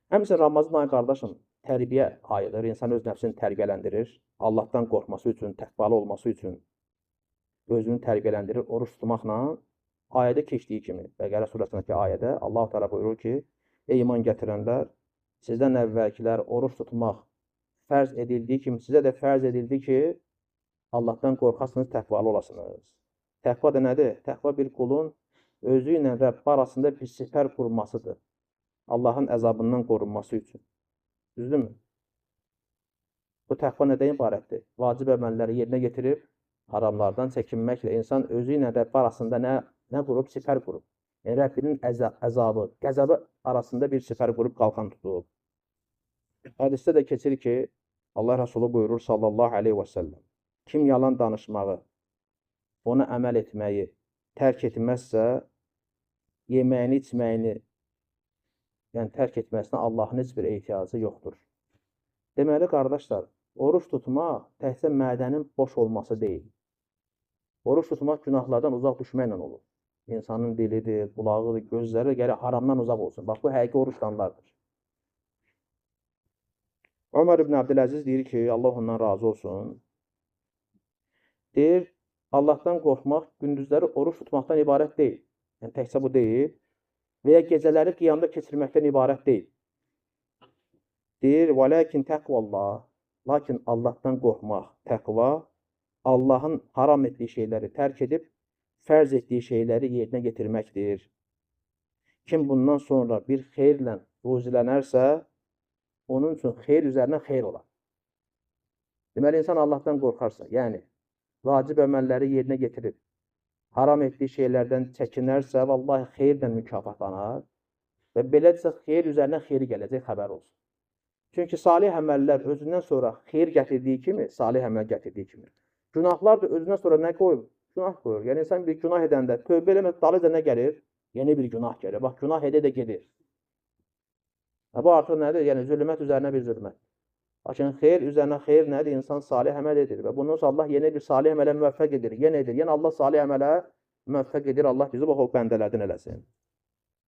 Həmçinin Ramazan ayı, qardaşım, tərbiyə ayıdır. İnsan öz nəfsini tərbiyələndirir. Allahdan qorxması üçün, təqvalı olması üçün özünü tərbiyələndirir oruç tutmaqla. Ayədə keçdiyi kimi, Bəqərə surəsindəki ayədə Allah-u Teala buyurur ki, ey iman gətirənlər, sizdən əvvəlkilər oruç tutmaq fərz edildiyi kimi, sizə də fərz edildi ki, Allahdan qorxasınız, təqvalı olasınız. Təqva da nədir? Təqva bir qulun özü ilə Rəbbi arasında bir sipər qurmasıdır. Allahın əzabından qorunması üçün. Düzdürmü? Bu təqva nədən ibarətdir? Vacib əməlləri yerinə yetirib, haramlardan çəkinməklə insan özü ilə Rəbbi arasında nə qurub? Sipər qurub. Yəni, Rəbbinin əzabı, qəzəbi arasında bir sipər qurub, qalxan tutub. Hədisdə də keçir ki, Allah Rəsulu buyurur sallallahu aleyhi və səlləm, kim yalan danışmağı, ona əməl etməyi tərk etməzsə, yeməyini, içməyini, yəni tərk etməsinə Allahın heç bir ehtiyacı yoxdur. Deməli, qardaşlar, oruç tutmaq təkcə mədənin boş olması deyil. Oruç tutmaq günahlardan uzaq düşməklə olur. İnsanın dilidir, qulağıdır, gözləri gərək haramdan uzaq olsun. Bax, bu həqiqi oruç tutanlardır. Ömər ibn Abdüləziz deyir ki, Allah ondan razı olsun. Deyir, Allahdan qorxmaq gündüzləri oruç tutmaqdan ibarət deyil. Yəni, təkcə bu deyil. Və ya gecələri qiyamda keçirməkdən ibarət deyil. Deyir, وَلَكِنْ təqvallah. Lakin Allahdan qorxmaq, təqva, Allahın haram etdiyi şeyləri tərk edib, fərz etdiyi şeyləri yerinə yetirməkdir. Kim bundan sonra bir xeyirlə ruzilənərsə, onun üçün xeyir üzərinə xeyir olar. Deməli, insan Allahdan qorxarsa, yəni vacib əməlləri yerinə yetirib, haram etdiyi şeylərdən çəkinərsə, vallahi xeyirlə mükafatlanar və belədirsə, xeyir üzərinə xeyir gələcək, xəbər olsun. Çünki salih əməllər özündən sonra xeyir gətirdiyi kimi, salih əməl gətirdiyi kimi, günahlar da özündən sonra nə qoyur? Günah qoyur. Yəni, insan bir günah edəndə, tövbə eləməz, dalıca nə gəlir? Yeni bir günah gəlir. Bax, günah edə də gedir. Bu artıq nədir? Yəni, zülmət üzərinə bir zülmət. Lakin xeyir üzərinə xeyir nədir? İnsan salih əməl edir və bundan sonra Allah yeni bir salih əmələ müvəffəq edir. Yenə edir. Yəni, Allah salih əmələ müvəffəq edir. Allah bizi bax o bəndələrdən eləsin.